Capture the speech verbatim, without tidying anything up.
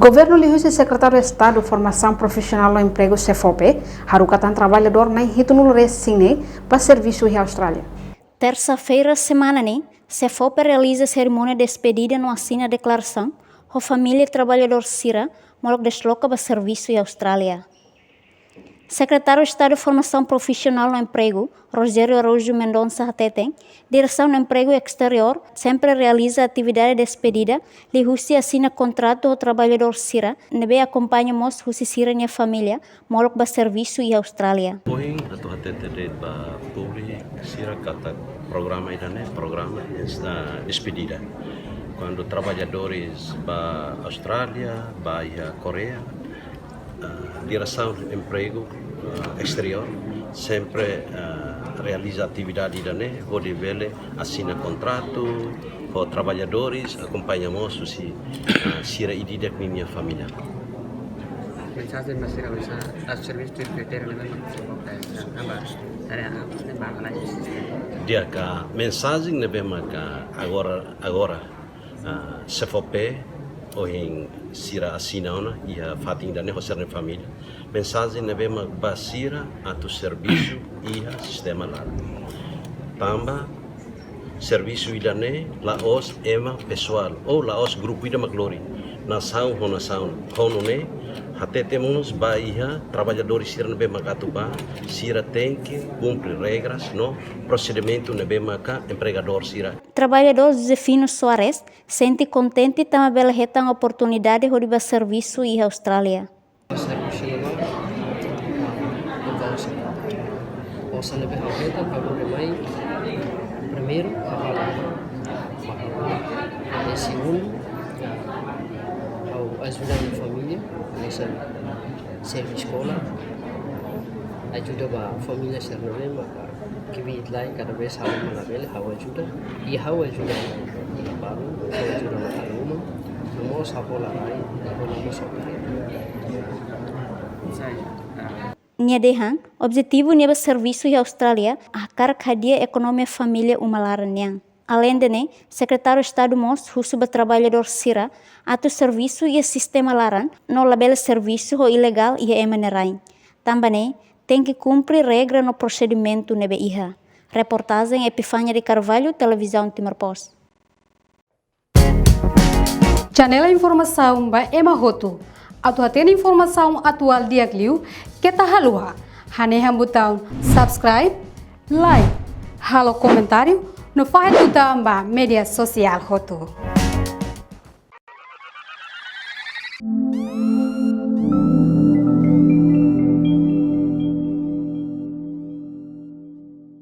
Governu liuhusi Sekretáriu Estadu Formasaun Profisionál no Empregu, SEFOPE, haruka tan traballadór na'in hitunulu resin neen ba servisu iha Austrália. Tersa-feira semana ne'e, SEFOPE realiza serimónia despedida no asina deklarasaun ho família traballadór sira molok desloka ba servisu iha Austrália. Sekretáriu Estadu Formasaun Profisionál no Empregu, Rogério Araújo Mendonça hateten, Diresaun Empregu Esteriór sempre realiza atividade despedida liuhusi asina kontratu ho traballadór sira ne'ebé akompaña mós husi sira-nia família molok ba servisu iha Austrália. Ohin atu hatete de'it ba públiku sira katak programa ida-ne'e programa esta despedida. Kuandu traballadores ba Austrália, ba iha Koreia, ah, Diresaun Empregu, ah, Esteriór sempre, ah, realiza atividade ida-ne'e hodi bele asina kontratu ho traballadores, akompaña mós husi, ah, sira ida-idak ninia família. Mensajen ba sira oinsá atu servisu tuir kritéria ne'ebé mak SEFOPE, tanba, tarea, ne'ebé mak analisis. Di'ak, mensajen ne'ebé mak agora, agora, ah, SEFOPE ohin sira asina ona iha fatin ida-ne'e ho sira-nia família. Mensajen ne'ebé mak ba sira atu servisu iha sistema laran. Tanba servisu ida-ne'e la'ós ema pesoál, ou la'ós grupu ida mak lori. Nasaun ho nasaun. Ho nune'e, hatete mós ba iha traballadores sira ne'ebé mak atu bá, sira tenke kumpre regras no prosedimentu ne'ebé maka empregadór sira. Traballadór Josefino Soares sente kontente tanba bele hetan oportunidade hodi ba servisu iha Austrália. Servisu iha ne'ebá, ah, osan ne'ebé ha'u hetan, ha'u bele mai, primeiru, ha'u halo. E segundu, ah, ha'u ajuda ha'u-nia família, hanesan serve eskola, ajuda ba família sira ne'ebé maka kbiit-laek, kada vez ha'u ema labele, ha'u ajuda. I ha'u ajuda balu, ha'u ajuda matan uma, no mós ha'u hola rai, ha'u hola mós operai. Nia dehan, objetivu nia ba servisu iha Austrália hakarak hadi'a ekonomia família uma laran nian. Aleinde ne'e, Sekretáriu Estadu mós husu ba traballadór sira atu servisu iha sistema laran no labele servisu ho ilegál iha ema nia rain. Tanba ne'e, tenke kumpre regra no prosedimentu ne'ebé iha. Reportajen Epifania de Carvalho, Televizaun Timor Post. Janela informasaun ba ema hotu. Atu hatene informasaun atuál di'ak liu, keta haluha hanehan butaun subscribe, like, halo komentáriu, no fahe tutan ba média sosiál hotu.